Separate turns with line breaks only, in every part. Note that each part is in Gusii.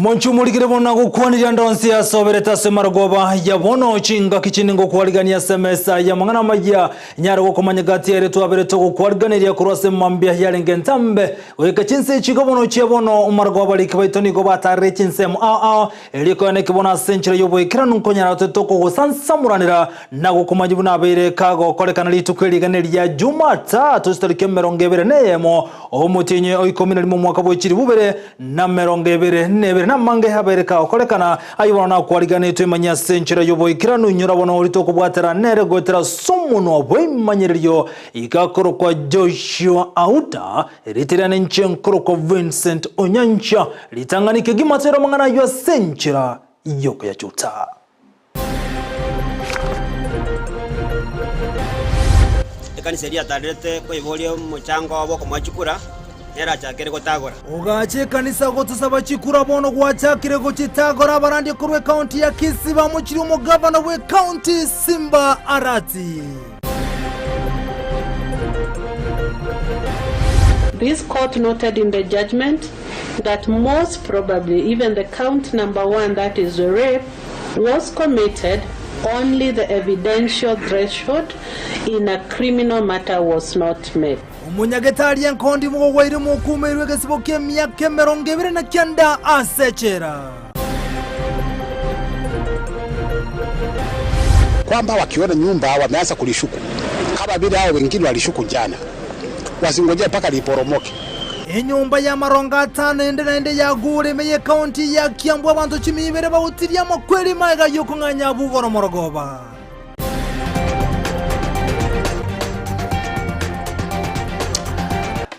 Monche omorigere bono nagokwanirie ande onsi ase oberete ase amarogoba ya bono, chingaki chinde ngokwarigania ase emesa y'amang'ana amayia, nyare gokomanya gati ere twabere togokwariganeria korwa ase mambia yarenge entambe goika chinsa echi iga bono chia bono. Omaragoba abariki baito nigo batarire chinsemo ao ao, erio koeneki bono ase enchera y'oboikeranu nkonyara tore tokogosansamoranera na gokomanya buna abeire kagokorekana rituko erigana eria Jumatatu chitariki 21 omotienyi o ikomi na rimo omwaka bwe chilifu bibere na 22, namange abeire kagokorekana. Ayio bono nakwariganetwe imanye ase enchera y'oboikeranu, inyora bono oria tokobwatera nere goetera ase omonwa bw'eimanyererioIga akorokwa Joshua Auta, erieta riane inche nkorokwa Vincent Onyancha, ritang'ani kegima toire amang'ana ayio ase enchera y'okoyachuta.
Ekanisa eria yatarerete koiboria omochango obo okomoa chikura, nere achakere gotagora.
Ogacha ekanisa gotosaba chikura bono gwachakire gochitagora abarandia korwa ekaunti ya Kisii bamochirie omogavana bw'ekaunti Simba Arati.
This court noted in the judgment that most probably even the count number one that is rape was committed only the evidential threshold in a criminal matter was not met.
Omonyagetari enkondi mogogwaire mokumeirwe egesibo ki'emiaka 29 ase echela.
Kwamba wakiona nyumba wameanza kulishuku kama vile hao wengine walishuku jana, wasingojee mpaka liporomoke.
Enyomba y'amarongo atano ende naende yaguure ime y'ekaunti ya Kiambu abanto chimia ibere bautirie amakweri magega y'okong'anya abwo igoro morogoba.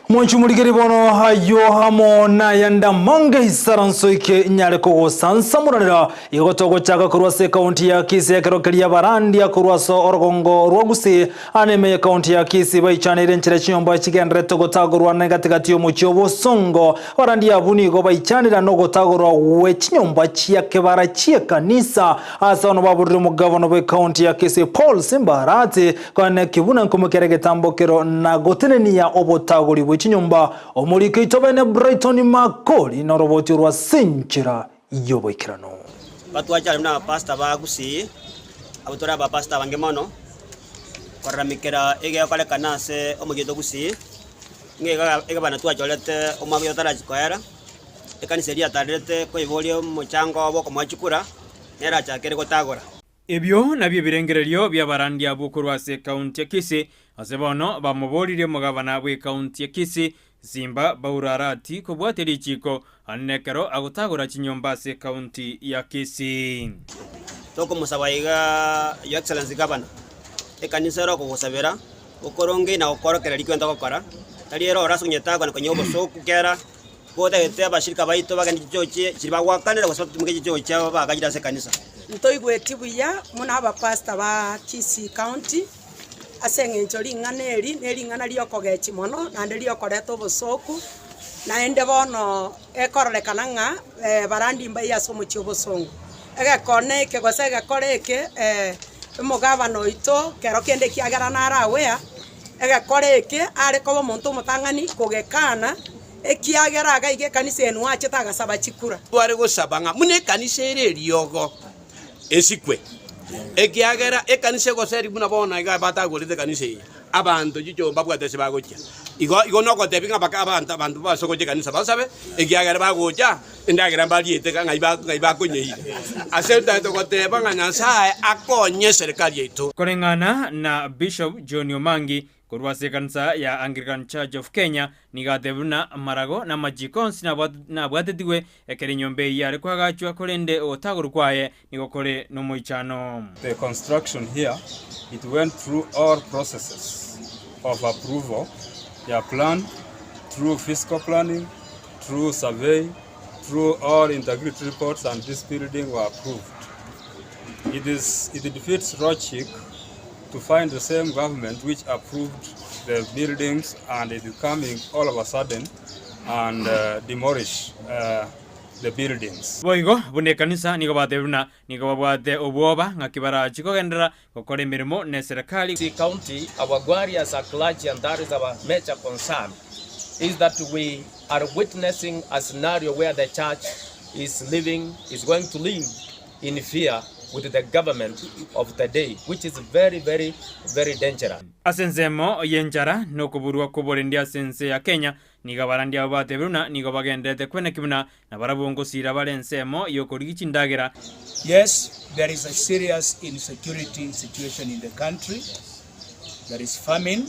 Mwanchi omorigeri bono ayio amo nayande amange isaranso eke nyare kogosansamoranera igo togochaka korwa ase ekaunti ya Kisii ekero keria abarandia korwa ase orogongo rwa Gusii ane ime y'ekaunti ya Kisii baichaneire enchera chinyomba chigenderete gotagorwa na gatigati y'omochie obosongo abarandia abwo nigo baichanera nogotagorwa gwe chinyomba chia kebara chi'ekanisa Ase bono baborire omogavana bw'ecounty ya Kisii Paul Simba Arati koeneki buna nkomokera egetambo kero na gotenenia obotagori bwe chinyomba. Omoriki oito bene Brighton Makori noroboti orwa ase enchera y'oboikeranu.
Batwachare buna abapastor ba Gusii, abwo tore abapastor abange mono, koraramekera egekorekana ase omochie oito Gusii, ng'a iga egabana twachorete omwaka oyo otarachia koera. Ekanisa eria yatarerete koiboria omochango obo okomoa chikura, nere achakere gotagora.
Ebio nabio ebirengererio bi'abarandia abwo korwa ase ekaunti ya Kisii, ase bono bamoboririe omogabana bw'ekaunti ya Kisii, Simba Bauro Arati kobwatia richiiko ande nekero agotagora chinyomba ase ekaunti ya Kisii.
Tokomosaba iga Your Excellency Governor, ekanisa ere okogosabera, okoronge na gokorokereria ki togokora, tari ere ore ase konyetagora na konywa obosoku kera. Gotagete abashirika baito bagende chichochi chiria bagoakanera gose batumeke chichochi chiabo bagachire ase ekanisa.
Ntoigweti buya buna abapastor ba Kisii County ase eng'encho ring'ana eri nering'ana ri'okogechia mono naende riokoreta obosooku, naende bono ekororekana ng'a barandi mbaye ase omochie obosongo. Egekone eke gose egekore eke omogabana oito kero kende ekiagera naro aware, egekore eke are koba omonto omotang'ani kogekana. Ekiagera iga iga ekanisa eye nwachete agasaba chikura.
Tware gosaba ng'a buna ekanisa ere eriogo esikwe, ekiagera ekanisa egoseri buna bono iga batagorete ekanisa eye, abanto chichoo mbabwate ase bagochia. Igo igo nogotebia ng'a baka abanto abanto babase gocha ekanisa basabe, ekiagera bagocha endagera mbariete ng'ai ba ng'ai bakonyeira. Ase ntagete goteba ng'a Nyasaye akonye eserekari yaito.
Koreng'ana na Bishop John Omangi, Korwa ase ekanisa ya Anglican Church of Kenya nigo atebire buna amarago na amachiko onsi nabwatetigwe ekero enyomba eyio yare koagachwa korende ogotagorwa kwaye nigo kore nomoichano.
The construction here it went through all processes of approval ya plan through physical planning, through survey, through all integrity reports and this building were approved. It is it defeats logic to find the same government which approved the buildings and it is coming all of a sudden and uh, demolish uh, the buildings.
Boigo buna ekanisa nigo batebire buna nigo babwate obwoba ng'aki barachi kogenderera gokora emeremo neserekari.
Kisii County, our worry as a clergy and that is our major concern is that we are witnessing a scenario where the church is living is going to live in fear with the government of the day which is very very very dangerous.
Ase ensemo y'enchara na okoburwa kw'oborendi ase ense ya Kenya, nigo abarandi abo batebire buna nigo bagendererete kweneki buna nabarabwo ngosiira bare ensemo y'okorigia chindagera.
Yes, there is a serious insecurity situation in the country, there is famine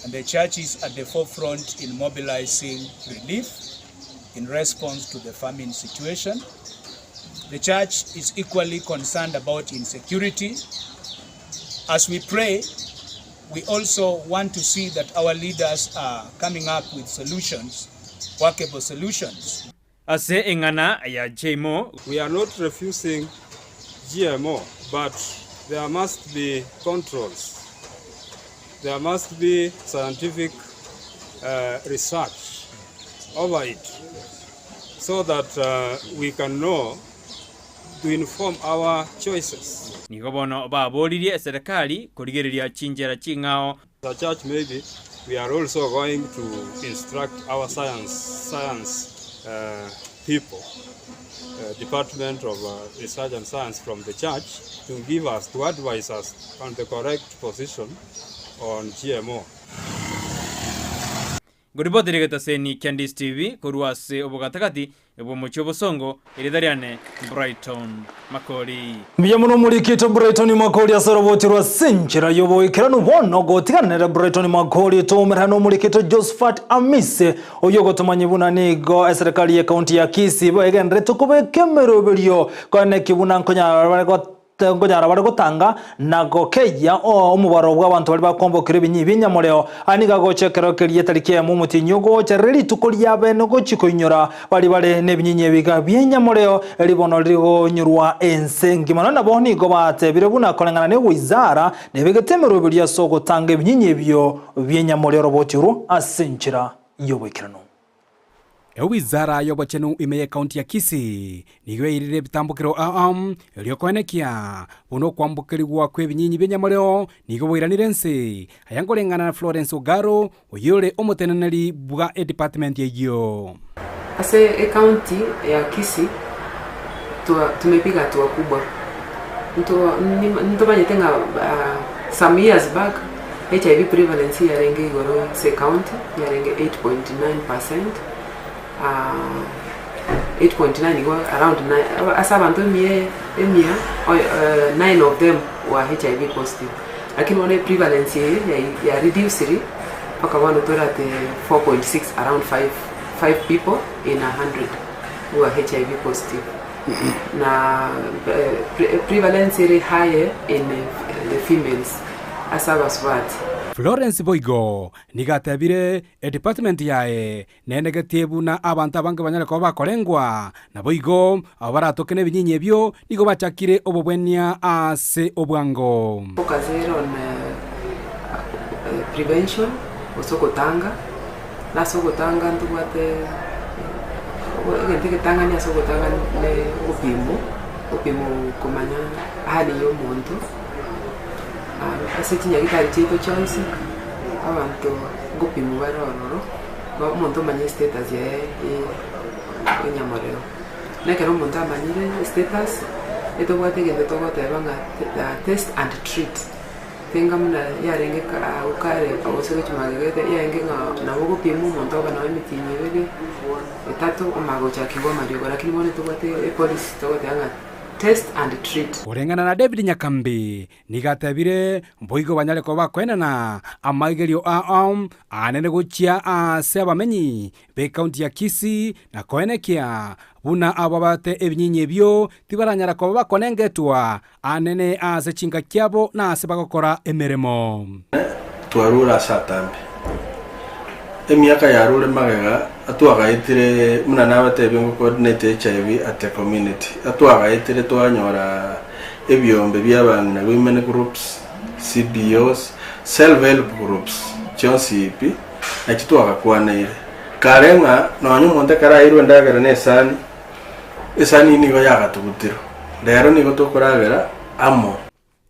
and the church is at the forefront in mobilizing relief in response to the famine situation. The church is equally concerned about insecurity. As we pray, we also want to see that our leaders are coming up with solutions, workable solutions.
Ase eng'ana ya Jmo.
We are not refusing GMO but there must be controls, there must be scientific research over it so that we can know to inform our choices.
Nigo bono baboririe eserekari korigereria chinchera ching'ao.
As a church maybe we are also going to instruct our science science people, department of research and science from the church to give us, to advise us on the correct position on GMO.
Ngoripoteria egetaseni kia Ndisi TV korwa ase obogatagati bw'omochie obosongo, erieta riane Brighton Makori.
Mbuya mono omorikito Brighton Makori ase oroboti rwa Sinchera y'oboikeranu bono gotiganera Brighton Makori toumerana nomorikito Josphat Amise oyio ogotomanyia buna nigo eserekari y'ecounty ya Kisii begenderete kobeka emeroberio koeneki buna nkonyara bare Nkonyara bare gotanga na gokeyia omobaro bw'abanto baria bakwambokera ebinyi bi'enyamoreo. Aya nigo agocha ekero keria etariki eyemo omotienyi ogocha, riria rituko ria bene gochia koinyora baria bare nebinyinyi ebiga bi'enyamoreo, ribono rigonyorwa ense engima. Nonya nabo nigo batebire buna koreng'ana negoizara nebegete emeroberio ase ogotanga ebinyinyi ebio bi'enyamoreo oroboti orwo ase enchera y'oboikeranu.
Ewizara y'obochenu ime y'ecounty ya Kisii nigo eirire ebitambokero ao erio koenekia buna okwambokerigwa kw'ebinyinyi bi'enyamoreo nigo boiranire ense. Aya nkoreng'ana na Florence Ogaro oyio ore omoteneneri bwa edepartment eyio.
Ase ecounty ya Kisii tumepiga hatua kubwa. Ntomanyete ng'a some years back HIV prevalence yarenge igoro ase ecounty yarenge 8.9 percent, 8.9 igo around nine ase abanto emia emia nine of them were HIV positive. Lakini bono eprevalence eye ya reduciri mpaka bono tore at 4.6 around 5 5 people in a hundred who are HIV positive. Na prevalence ere higher in the females ase abasubati.
Florence boigo nigo atebire edepartment yaye nenegetie buna abanto abange banyare koba bakorengwa, naboigo abo baratoke nebinyinyi ebio nigo bachakire obobwenia ase obwango.
Focus ere on prevention gose ogotanga, na ase ogotanga ntobwate egento egetang'ani ase ogotanga ne ogopimwa, ogopimwa komanya hali ya omonto, ase chinyagitari chiaito chionsi, abanto ngopimwa bare ororo, omonto omanye estatus yaye ya enyamoreo. Na ekero omonto amanyire estatus, etobwate egento togoteba ng'a test and treat. Tenga buna yarenge agwo kare gose gochia magega yarenge ng'a nabo ogopima omonto obe nonye emetienyi ebere, etato omanye gochakigwa amariogo lakini bono tobwate epolicy togoteba ng'a test and treat.
Koreng'ana na David Nyakambi, nigo atebire, Mboigo banyare koba bakoenana amaigerio ao anene gochia ase abamenyi b'ecounty ya Kisii na koenekia buna abo babate ebinyinyi ebio tibaranyara koba bakonengetwa Anene aase chinka chiabo na aase bagokora emeremo.
Twarure ase atambe. Emiaka yarure magega atwagaetire buna nabatebie ngo coordinate HIV at the community. Atwagaetire twanyora ebiombe bia abang'ina women groups, CBOs, self help groups chionsi pi nachi twagakwaneire. Kare ng'a nonye omonto ekero aeirwe endagera na esani, Esani nigo yagatugutirwe. Rero nigo tokoragera amo.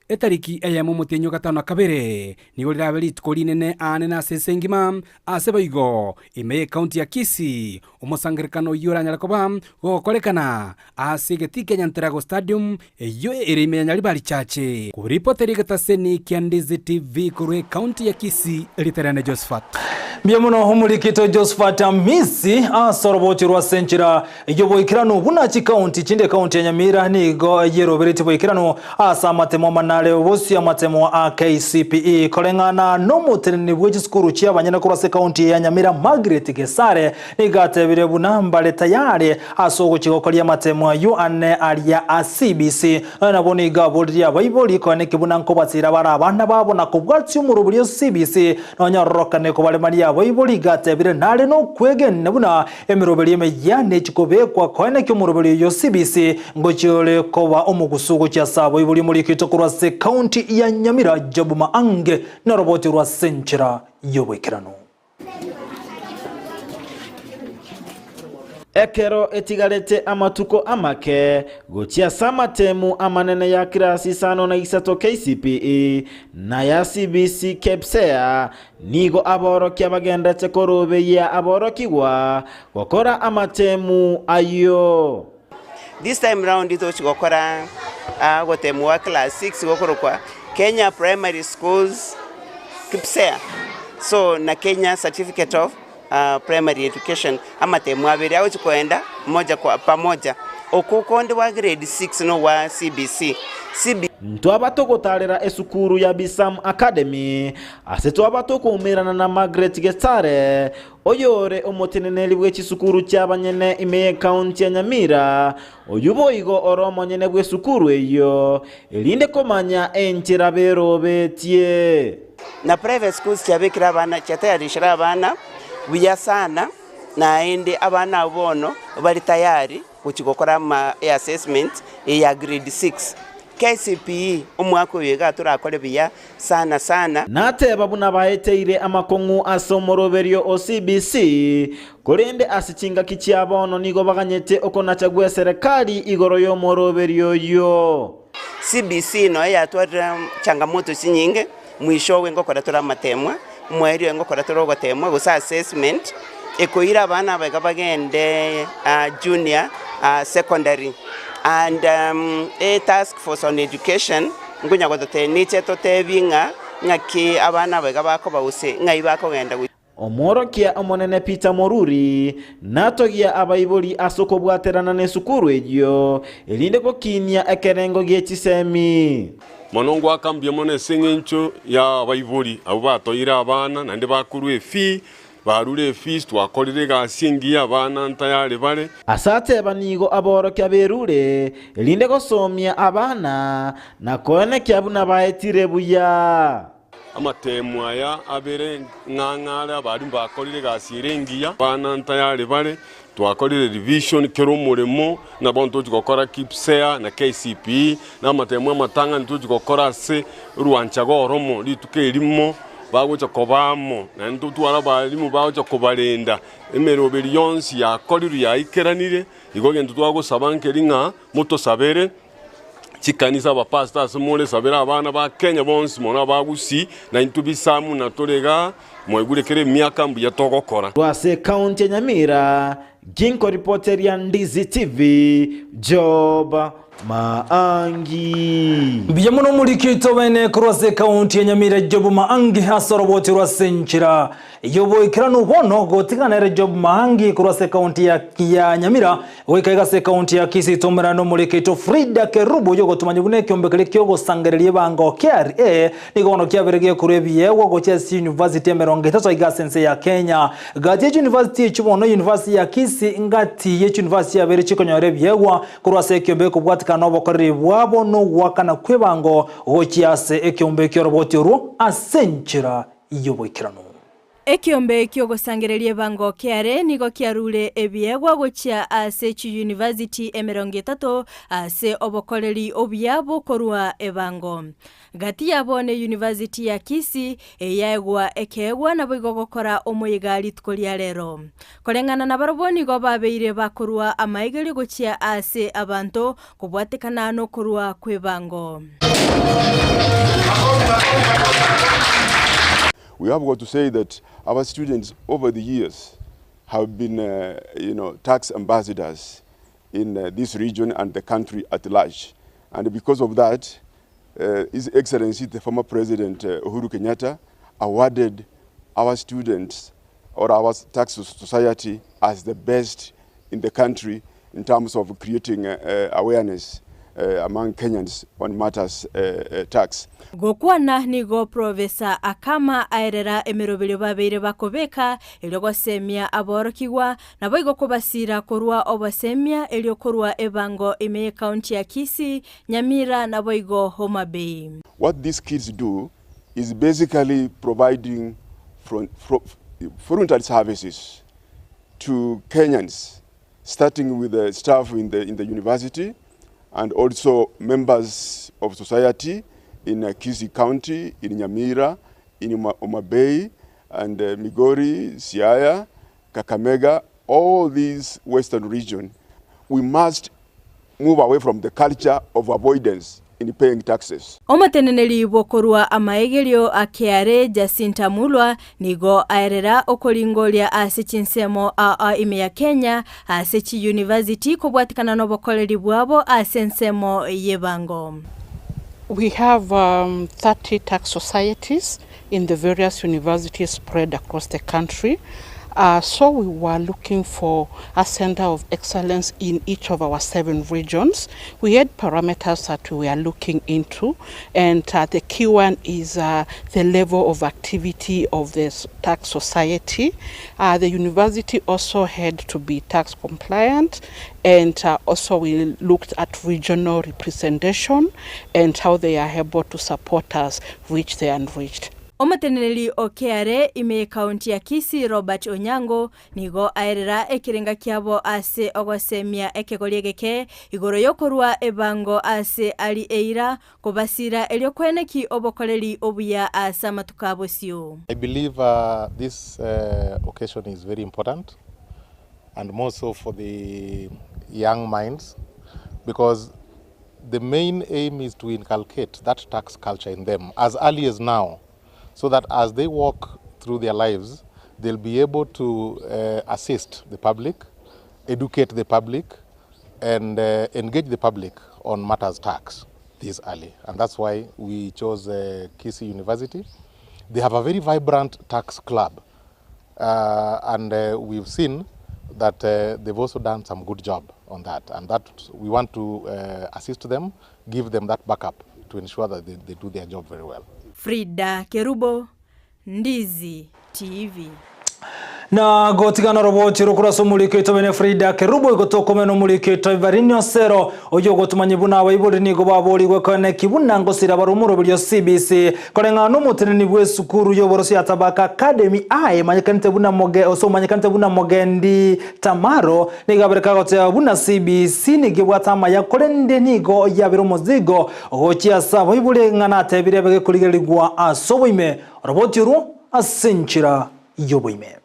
Etariki eyemo omotienyi o gatano na kabere nigo rirabe rituko rinene aane na ase ense engima, ase boigo ime y'ekaunti ya Kisii, omosangererekano oyio oranyare koba gogokorekana ase egetii kia Nyanterago Stadium eyio ere ime ya Nyaribari Church. Koripotera egetaseni kia Ndizi TV korwa ekaunti ya Kisii, erieta riane Josephat.
Mbuya mono omorikito Josephat Amisi ase oroboti rwa ase enchera Y'oboikeranu buna chikaunti chinde ekaunti ya Nyamira nigo yeroberetie boikeranu ase amatemo amanare bosio amatemo a KCPE koreng'ana nomoteneneri bwe chisukuru chia abanyene korwa ase ekaunti ya Nyamira Margaret Gesare nigo atebire buna mbare tayari ase ogochia gokoria amatemo ayio ane aria a CBC nonya nabo nigo aboririe abaibori koeneki buna nkobatsira bare abana babo na kobwatia omorobori o CBC nonya ororokane kobaremaria abaibori igo atebire nare nokwegena buna Emeroberio emeyia nechi kobekwa koene ki'omoroberio oyio CBC ngochia ore koba omogusu gochia ase abaibori omorikito korwa ase ekaunti ya Nyamira Job Maange noroboti rwa ase enchera y'oboikeranu.
Ekero etigarete amatuko amake gochia ase amatemu amanene ya kirasi isano na isato KCPE na ya CBC KPSEA, Nigo aborokia bagenderete korobeyia aborokigwa gokora amatemu ayio.
This time round tochi gokora ogotemwa gwa class 6 gokorokwa Kenya Primary Schools KPSEA so na Kenya Certificate of Primary Education amatemu abere agochi koenda moja kwa pamoja. Oko konde gwa grade 6 nogwa CBC. CB.
Ntwaba togotaarera esukuru ya Bisam Academy, ase twaba tokoumerana na Margaret Gesare, oyore omoteneneri bwe chisukuru chi'abanyene ime y'Ekaunti ya Nyamira, oyio boigo ore omonyene bw'esukuru eyio, erinde komanya enchera berobetie.
Na private schools chiabekire abana chiatayarishire abana buya sana, naende abana abwo bono bari tayari. Gochia gokora ama assessment ya grade 6 KCPE omwaka oyo iga torakore buya sana sana.
Nateba buna baeteire amakong'u ase omoroberio o CBC, korende ase chingaki chia bono nigo baganyete okonacha gw'eserekari igoro y'omoroberio oyio.
CBC noyo yatwarire changamoto chinyinge, mwishowe ngokora tore amatemwa, omoerio oye ngokora tore ogotemwa gose assessment, ekoira abana aba iga bagende junior secondary and e task force on education nkonya gototebia niche etotebie ng'a ng'aki abana aba iga bakoba gose ng'ai bakogenda.
Omworokia Omonene Peter Moruri natogia abaibori ase okobwaterana nesukuru eyio, erinde gokinia ekerengo gie chisemi.
Mono ngoaka mbuya mono ase eng'encho y'abaibori abwo batoire abana, naende bakorua efee, barure efees, twakorire egasi engiya abana ntayari bare.
Ase ateba nigo aborokia berure, erinde gosomia abana, na koenekia buna baetire buya.
Amatemo aya abere ng'ang'a are abarimu bakorire egasi ere engiya. Abana ntayari bare, twakorire revision kera omoremo, ng'a bono tochi gokora KPSEA na KCPE, na amatemo amatang'ani tochi gokora ase orwanchaga oromo rituko erimo, bagocha koba amo, naende totware abarimu bagocha kobarenda, emeroberi yonsi yakorirwe yaikeranire, igo egento twagosaba nkeri ng'a motosabere. Chikanisa abapastor ase more sabera abana ba Kenya bonsi mono abagusii na intwe bisamu na tore igaa mwaigure kera emiaka mbuya togokora.
Korwa ase ekaunti ya Nyamira, ginkoripoteria Ndizi TV, Job Maangi.
Mbuya mono omoriki oito bene korwa ase ekaunti ya Nyamira Job Maangi ase oroboti rwa ase enchera Y'oboikeranu bono gotigana nere Job Maangi korwa ase ekaunti ya ya Nyamira goika iga ase ekaunti ya Kisii tomerane nomoriki oito Frida Kerubo oyogotomanya buna ekiombe keria kiogosangereria ebango KRA nigo bono kiabere gekorwa ebiegwa gochia ase university emerongo etato iga ase ense ya Kenya. Gati ye chiuniversity echio bono university ya Kisii ngati ye chiuniversity chiabere chikonyora ebiegwa korwa ase ekiombe gekobwatikana nobokoreri bwabo nogoakana kwebango gochia ase ekiombe kioroboti orwo ase enchera y'oboikeranu.
Ekiombe ki'ogosangereria ebango kiare nigo kiarure ebiegwa gochia ase chiyunivasiti emerongo etato ase obokoreri obuya bw'okorua ebango. Gati yabo neyunivasiti ya Kisii eyaegwa ekeegwa naboigo gokora omoyega rituko ria rero. Koreng'ana nabarabwo nigo babeire bakorua amaegerio gochia ase abanto kobwatekana nokorua kw'ebango.
We have got to say that our students over the years have been uh, you know, tax ambassadors in uh, this region and the country at large. And because of that, uh, His Excellency, the former President uh, Uhuru Kenyatta, awarded our students or our tax society as the best in the country in terms of creating uh, uh, awareness uh, among Kenyans on matters uh, uh, tax.
Gokwana nigo Profesa Akama aerera emeroberio babeire bakobeka erio gosemia aborokigwa naboigo kobasira korwa obosemia erio korwa ebango ime y'ekaunti ya Kisii, Nyamira naboigo Homa Bay.
What these kids do is basically providing front, fro, frontal services to Kenyans, starting with the staff in the, in the university and also members of society in uh, Kisii County, in Nyamira, in Homa Bay, and uh, Migori, Siaya, Kakamega, all these western region. We must move away from the culture of avoidance in paying taxes.
Omoteneneri bw'okorwa amaegerio a KRA Jacinta Mulwa nigo aerera okoringoria ase chinsemo aa ime ya Kenya ase chiyunivasiti kobwatikana n'obokoreri bwabo ase ensemo y'ebango.
We have um, 30 tax societies in the various universities spread across the country. Uh, so we were looking for a center of excellence in each of our 7 regions. We had parameters that we were looking into, and uh, the key one is uh, the level of activity of the tax society. Uh, the university also had to be tax compliant, and uh, also we looked at regional representation and how they are able to support us reach the unreached.
Omoteneneri o KRA ime ekaunti ya Kisii Robert Onyango nigo aerera ekerenga kiabo ase ogosemia ekegori egeke igoro yokorwa ebango ase ari eira kobasira erio kweneki obokoreri obuya ase amatuko abosio.
I believe uh, this uh, occasion is very important and more so for the young minds because the main aim is to inculcate that tax culture in them as early as now so that as they walk through their lives they'll be able to uh, assist the public, educate the public and uh, engage the public on matters tax this early. And that's why we chose uh, Kisii University. They have a very vibrant tax club. Uh, and uh, we've seen that uh, they've also done some good job on that. And that we want to uh, assist them, give them that backup to ensure that they, they do their job very well.
Frida Kerubo, Ndizi TV.
Na gotigana roboti rukurasa omuriko bene Frida Kerubo igotokomena omuriko Ivarini Osero oyo gotumanya buna abaibori nigo baborigwe kone kibuna ngosira bari omoroberio CBC koreng'ana omoteneni bwa esukuru y'oborosi ya Tabaka Academy aye manyekanete buna moge ose omanyekanete buna Mogendi Tamaro nigo abereka goteba buna CBC nigo ebwate amaya korende nigo yabere omozigo ogochia ase abaibori ng'ana atebire begekorigerigwa ase oboime roboti orwo ase enchera y'oboime.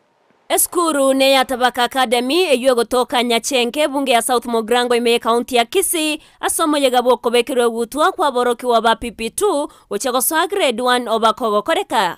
Esukuru ne ya Tabaka Academy eywo egotoka Nyachenge bunge ya South Mugirango ime ekaunti ya Kisii ase omoyega bwokobekerwa egutwa kwaborokiwa ba PP2 gochia gosoa grade 1 obakogokoreka.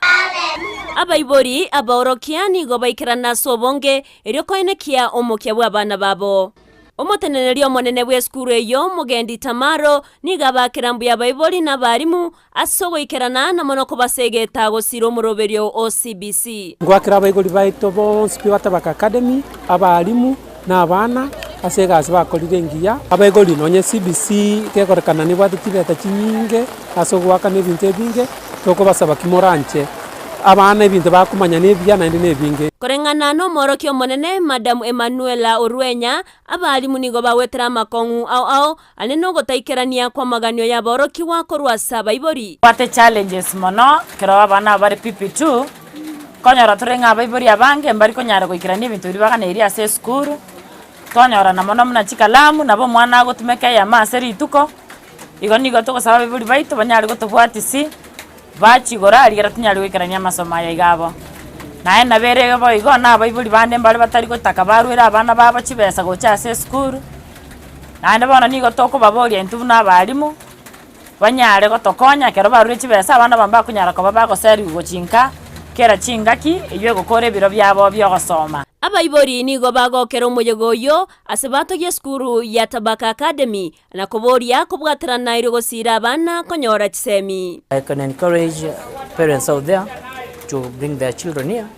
Abaibori abaorokia nigo baikerana ase obonge erio koenekia omokia bwa abana babo. Omoteneneri omonene bwa esukuru eyo Mugendi Tamaro nigo abakera mbuya abaibori na abarimu ase ogoikerana na mono kobasegeta gosira omoroberio o CBC.
Ngwakera abaibori baito bonsi pi ba Tabaka Academy abarimu na abana ase egasi bakorire engiya abaibori nonye CBC kegorekana nibwate chibeta chinyinge ase ogoakana ebinto ebinge tokobasaba kimoranche abana ebinto bakomanya na ebiya naende na ebinge.
Koreng'ana na omworokia omonene Madam Emanuela Orwenya abarimu nigo bagwetera amakong'u ao ao ane na ogotaikerania kwa amaganio ya aborokiwa korwa ase abaibori.
Twate challenges mono ekero abana aba bare PP2, konyora tore ng'a abaibori abange mbari konyara goikerania ebinto biria baganeiri ase esukuru, twanyorana mono buna chikalamu, nabo omwana agotumeka eyemo ase rituko, igo nigo togosaba abaibori baito banyare gotobwatisi, bachigora rigera tonyare goikerania amasomo aya iga abo. Naende nabo ere boigo na abaibori bande mbare batari gotaka barwere abana babo chibesa gocha ase esukuru, naende bono nigo tokobaboria intwe buna abarimu, banyare gotokonya ekero barure chibesa abana aba mbakonyara koba bagoseriwa gochinka. Kera chingaki eyio egokora ebiro biabo bi'ogosoma.
Abaibori nigo bagokera omoyega oyio ase batogia esukuru ya Tabaka Academy na koboria kobwaterana erio gosiira abana konyora chisemi.
I can encourage parents out there to bring their children here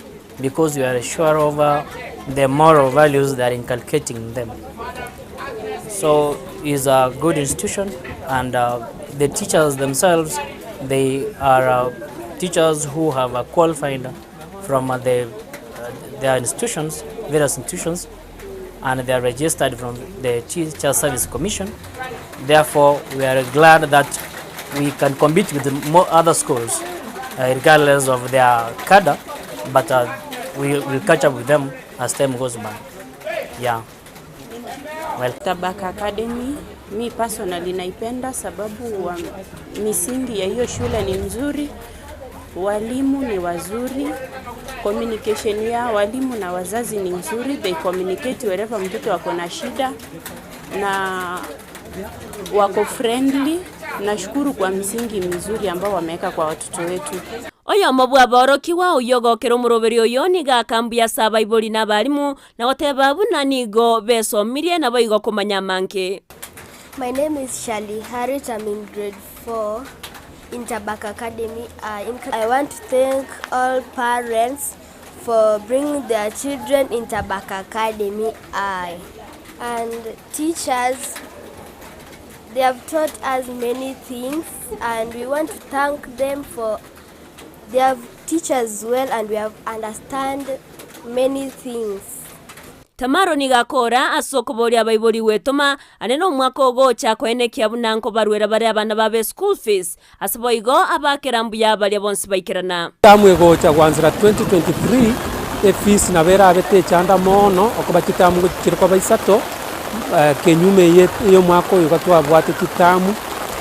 because we are sure of the moral values they are inculcating in them. So it's a good institution and uh, the teachers themselves, they are uh, teachers who have uh, qualified from uh, the, uh, their institutions, various institutions, and they are registered from the Teacher Service Commission. Therefore, we are glad that we can compete with the other schools, uh, regardless of their cadre, but uh, we will catch up with them as time goes by. Yeah. Well.
Tabaka Academy mi personally naipenda sababu wa misingi ya hiyo shule ni mzuri, walimu ni wazuri, communication ya walimu na wazazi ni nzuri, they communicate wherever mtoto ako na shida na wako friendly. Nashukuru kwa msingi mzuri ambao wameweka kwa watoto wetu.
Oyomo bw'aborokigwa oyio ogokera omoroberi oyo nigo akambuya ase abaibori na abalimu na goteba buna nigo besomirie naboigo komanya amange.
My name is Shali Harriet. I'm in grade 4 in Tabaka Academy. I want to thank all parents for bringing their children in Tabaka Academy. I and teachers, they have taught us many things, and we want to thank them for they have teach us well and we have understand many things.
Tamaro nigo akora ase okoboria abaibori gwetoma ane nomwaka ogocha koenekia buna nkobaruera bare abana babo eschool fees ase boigo abakera mbuya baria bonsi baikerana.
Term egocha gwanzera 2023 efees nabo erabe techanda moono okoba chiterm chire koba isato kenyume eye ya omwaka oyo iga twabwate chiterm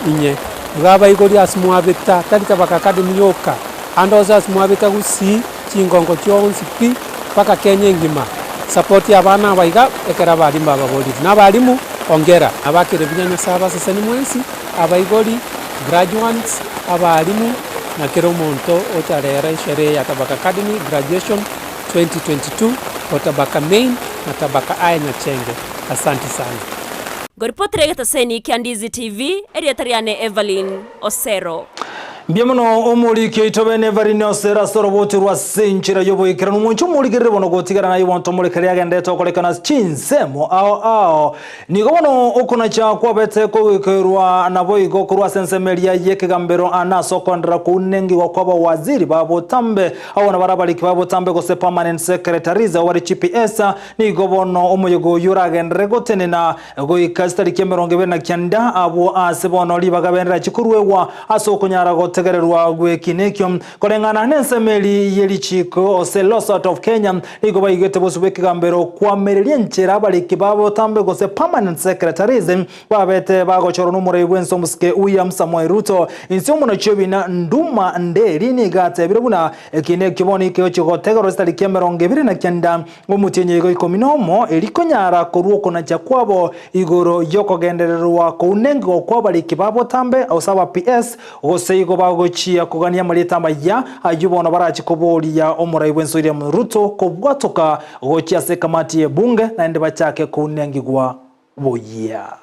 inye. Iga abaibori ase mwabeta tari Tabaka Academy yoka ande onsi ase mwabeta gusii chingongo chionsi pi mpaka Kenya engima support abana aba iga ekero abalimu bababorire. Na abalimu ongera abakere buya Nyasaye abaseseni mwensi abaibori, graduands, abalimu na kera omonto ocharera esherehe ya Tabaka Academy graduation 2022 o Tabaka Main na Tabaka High Nyachenge. Asanti sana.
Ngoripotera egetaseni kia Ndizi TV, erieta riane Evelyn Osero.
Mbuya mono omoriki oito bene Evelyn Osero ase oroboti rwa ase enchera y'oboikeranu. Omonche omorigerere bono gotigara naye bonto omorekeri agenderete okorekana ase chinsemo ao ao. Nigo bono okonacha kwabete kogoikerwa naboigo korwa ase ensemo eria y'ekegambero aa nase okoenderera kounengigwa kw'abawaziri ba botambe, abwo nabare abariki ba botambe gose permanent secretaries abwo bare chiPS. Nigo bono omoyega oyio oragenderere gotenena goika chitariki 29 abwo ase bono ribaga bendera chikoruegwa ase okonyara gotegererwa gw'ekina ekio. Koreng'ana nensemo eri ye richiiko gose Laws of Kenya, nigo baigete bosio bw'ekegambero koamereria enchera abariki ba botambe gose permanent secretaries babete bagochorwa n'omorai bw'ense omosike William Samoei Ruto. Inse omonachi obina Nduma Nderi nigo atebire buna ekina ekio bono ikegochia gotegerwa chitariki 29 omotienyi oigo 11 erio konyara korua okonacha kwabo igoro y'okogendererwa kounengigwa kw'abariki ba botambe gose aba PS Gose igo bagochia kogania amarieta amaya, ayio bono barache koboria omorai bw'ense William Ruto kobwatoka gochia ase ekamati y'ebunge naende bachake kounengigwa buya.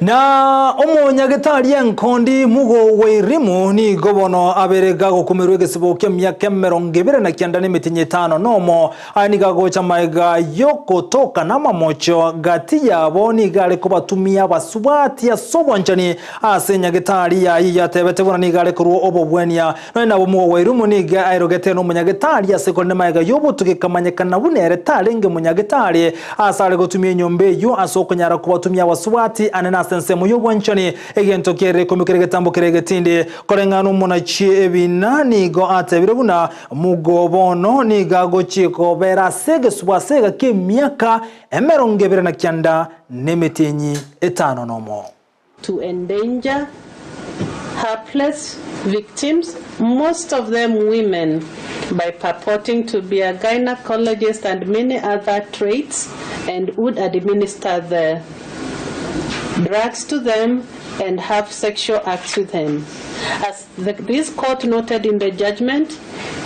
Na omonyagetari enkondi Mugo Wairimu nigo bono abere gagokumerwa egesibo ki'emiaka 29 na emetienyi 51. Aya nigo agocha magega y'ogotoka namamocho gati yabo nigo are kobatumia abasubati ase obwanchani ase enyagetari yaye yatebete buna nigo are korwa obobwania. Nonya nabo Mugo Wairimu nigo airogete nomonyagetari ase korende magega y'obotuki ekamanyekana buna ere tarenge monyagetari ase are gotumia enyomba eyio ase okonyara kobatumia abasubati anene ase ensemo y'obwanchani egento kiaerire ikomi kere egetambo kere egetindi. Koreng'ana omonachi ebina nigo atebire buna Mugo bono nigo agochia kobera ase egesubo ase egaki emiaka 29 na emetienyi 51.
To endanger hapless victims, most of them women, by purporting to be a gynecologist and many other traits, and would administer the drugs to them and have sexual acts with them. As this court noted in the judgment,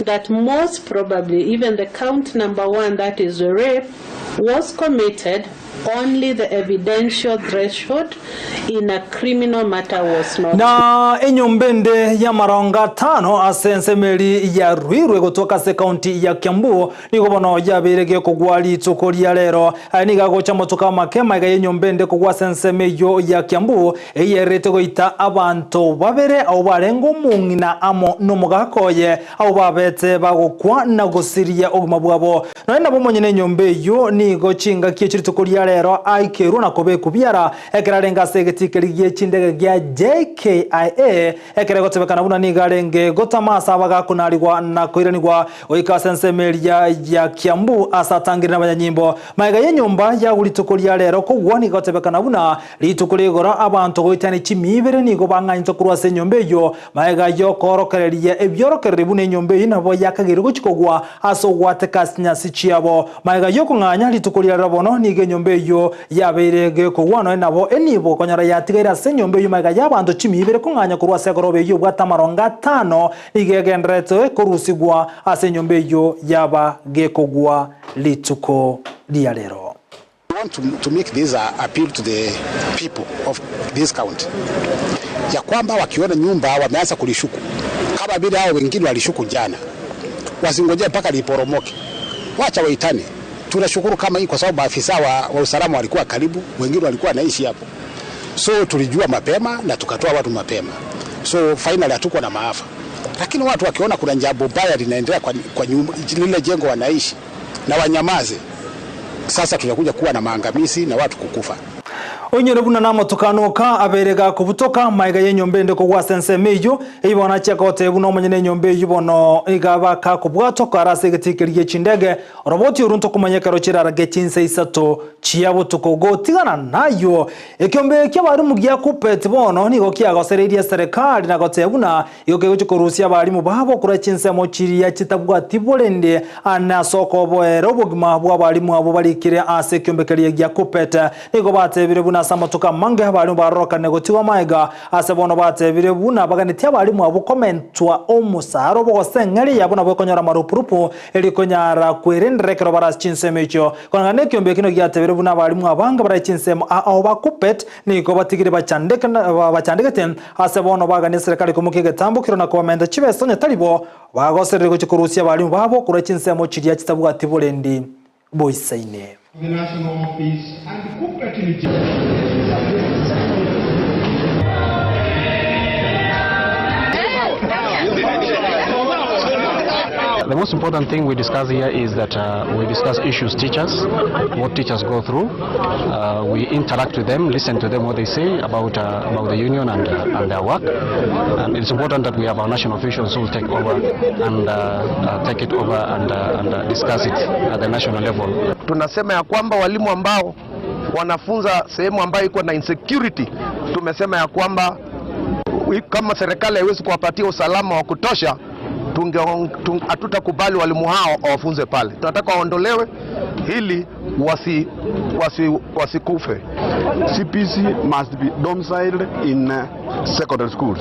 that most probably even the count number one, that is the rape, was committed only the evidential threshold in a criminal matter was not.
Na enyomba ende y'amarongo atano ase ensemo eri ya Ruiru egotoka ase ekaunti ya Kiambu nigo bono yabeire gekogwa rituko ria rero. Aya nigo agocha amatuko amake magega y'enyomba ende kogwa ase ensemo eyio ya Kiambu eyererete goita abanto babere abwo barenge omong'ina amo nomogaka oye abwo babete bagokwa na gosiria obogima bwabo. Nonya nabo omonyene enyomba eyio nigo chingaki echi rituko ria rero aikerwe na kobekwa biara ekero arenge ase egetikeri gie chindege gia JKIA ekero egotebekana buna nigo arenge gotama ase abagakonarigwa na koiranigwa goika ase ensemo eria ya Kiambu ase atangire nabanyanyimbo. Magega y'enyomba yago rituko ria rero kogwa nigo egotebekana buna rituko rigoro abanto goetania chimia ibere nigo bang'anyete korwa ase enyomba eyio Magega y'okoorokereria ebiorokererio buna enyomba eyio nabo yakageirwe gochia kogwa ase ogwateka ase chinyasi chiabo. Magega y'okong'anya rituko ria rero bono nigo enyomba eyio yabeire gekogwa nonya nabo enibo konyora yatigaire ase enyomba eyio magega y'abanto chimia ibere kong'anya korwa ase egoroba eyio ebwate amarongo atano nigo egendererete korusigwa ase enyomba eyio yaba gekogwa rituko ria rero.
We want to, to make this appeal to the people of this county ya kwamba wakiona nyumba wameanza kulishuku kama vile hao wengine walishuku jana, wasingojee mpaka liporomoke, wacha waitane. Tunashukuru kama hii kwa sababu maafisa wa usalama walikuwa karibu, wengine walikuwa wanaishi hapo, so tulijua mapema na tukatoa watu mapema, so finally hatukuwa na maafa. Lakini watu wakiona kuna jambo baya linaendelea kwa nyumba, lile jengo wanaishi na wanyamaze, sasa tutakuja kuwa na maangamizi na watu kukufa.
Oinyore buna namatuko oka abeire gakobutoka magega y'enyomba ende kogwa ase ensemo eyio, eyio bono achia gotebia buna omonyene enyomba eyio bono iga bakakobwatwa kare ase egetii keria gie chindege, oroboti orwo ntokomanya ekero chirarage chinsa isato chia botuko. Gotigana nayio, ekiombe ki'abarimu gia Kuppet bono nigo kiagosereirie eserekari na gotebia buna Igo kegochia korusia abarimu babo korwa chinsemo chiria chitabwati borende ane ase okoboera obogima bw'abarimu abwo barikire ase ekiombe keria gia Kuppet. Nigo batebire buna ase amatuko amange abarimu barorokane gotigwa magega ase bono batebire buna baganetie abarimu abwo komentwa omosara obo gose eng'eria yabo nabo ekonyora amarupurupu erio konyara kwerendera ekero bare ase chinsemo echio. Koreng'ana nekiombe ekio nigo giatebire buna abarimu abange bare chinsemo ao ba Kuppet nigo batigire bachandegete Ase bono bagania eserekari komokia egetambo kero na kobamenta chibesa onye tari bo, bagosereria gochia korusia abarimu babo korwa chinsemo chiria chitabwati borendi boisaine.
The most important thing we discuss here is that we discuss issues teachers, what teachers go through. We interact with them, listen to them what they say about the union and their work. And it's important that we have our national officials who will take over and take it over and discuss it at the national level.
Tunasema ya kwamba walimu ambao wanafunza sehemu ambayo iko na insecurity, tumesema ya kwamba kama serikali haiwezi kuwapatia usalama wa kutosha, hatutakubali walimu hao wafunze pale. Tunataka waondolewe ili wasikufe.
CPC must be domiciled in secondary schools.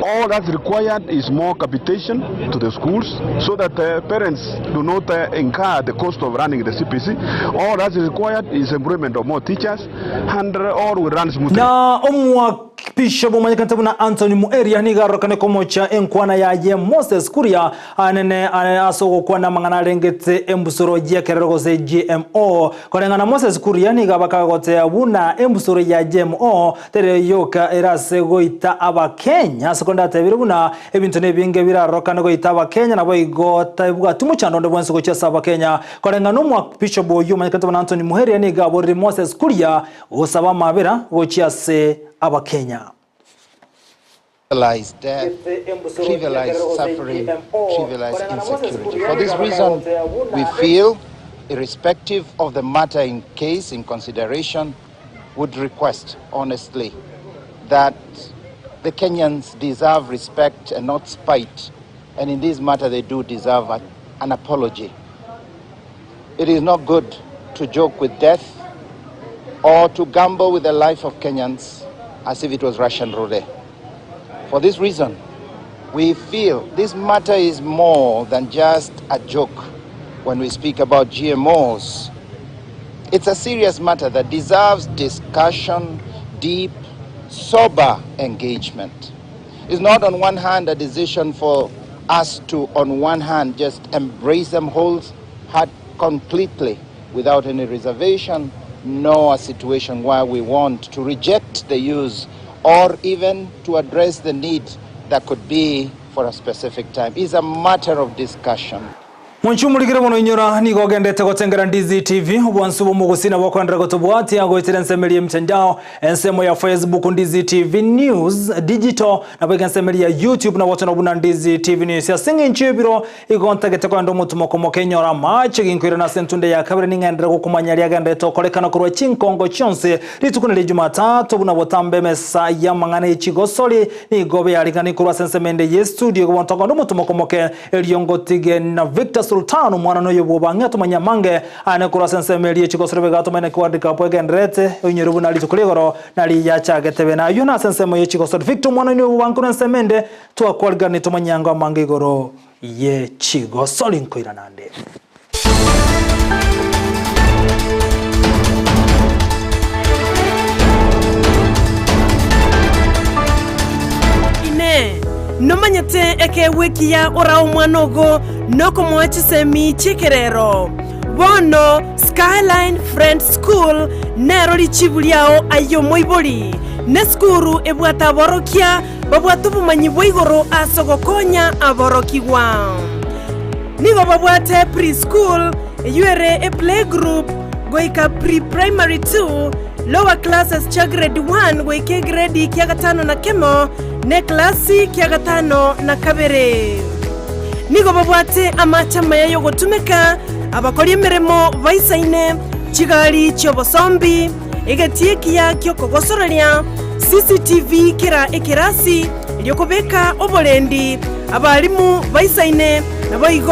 All that's required is more capitation to the schools so that parents do not incur the cost of running the CPC. All that's required is employment of more teachers and all will run smoothly.
Na omwakpisha bomanyekante buna Anthony Mueria nigo arorokane komocha enkwana yaye Moses Kuria anene ase ogokwana amang'ana arengete embusuro y'ekerero gose GMO. Koreng'ana Moses Kuria nigo abakagotea buna embusuro ya GMO tere yoka erase goita abakenya ase konde atebire buna ebinto nebinge birarorokane goita abakenya nabo igo tabwati mochando onde bwensi gochia ase abakenya. Koreng'ana omwakpisha boyio omanyekante buna Anthony Muheria nigo aborire Moses Kuria gosaba amabera gochia ase abakenya.
Trivialize death, trivialize suffering, trivialize insecurity. For this reason, we feel, irrespective of the matter in case, in consideration, would request, honestly, that the Kenyans deserve respect and not spite. And in this matter, they do deserve an apology. It is not good to joke with death. or to gamble with the life of Kenyans as if it was Russian roulette. For this reason, we feel this matter is more than just a joke when we speak about GMOs. It's a serious matter that deserves discussion, deep, sober engagement. It's not, on one hand, a decision for us to, on one hand, just embrace them wholeheart completely without any reservation, nor a situation where we want to reject the use or even to address the need that could be for a specific time. It's a matter of discussion.
Mwanchumurigire bono inyora nigo ogendete gotengera Ndizi TV obwansu bw'omogusii nabo okoenderera gotobwatia goetera ensemeri y'emitandao ensemo ya Facebook Ndizi TV News Digital nabo iga ensemeri ya YouTube nabo tona buna Ndizi TV News ase eng'encho y'ebiro igo ntagete koenda omotumo komoke inyore amache ginkoirana ase entunde ya kabere ning'enderere gokomanya riagenderete okorekana korwa chinkongo chionsi rituko neria Jumatatu buna botambe emesa y'amang'ana y'echigosori nigo bearigani korwa ase ensemo ende y'estudio igo bono tokoenda omotumo komoke Erio ngotige na Victor Sultan, omwana noyo bw'obang'e atomanye amange aane korwa ase ensemo eria echigosero bigatomanya naki World Cup egendererete, oinyore buna rituko rigoro nari yachagete bene ayio nase ensemo ye chigosori. Victor omwana oino bw'obang'e korwa ensemo ende twakwarigani tomanye ango amange igoro ye chigosori nkoirana nde.
Inee! Nomanyete ekeegwa ekiya orae omwana ogo nokomoa chisemi chi'ekerero? Bono Skyline Friends School nero richibu riao aye omoibori. Nesukuru ebwate aborokia babwate obomanyi bwa igoro ase ogokonya aborokigwa. Nigo babwate pre-school, eyio ere eplaygroup, goika pre-primary 2, lower classes chia grade 1 goika egredi kia gatano na kemo, na eklasi kia gatano na kabere. Nigo babwate amache amaya y'ogotumeka, abakori emeremo baisaine, chigari chi'obosombi, egetii ekiya gi'okogosoreria, CCTV kera ekerasi, erio kobeka oborendi, abalimu baisaine, naboigo.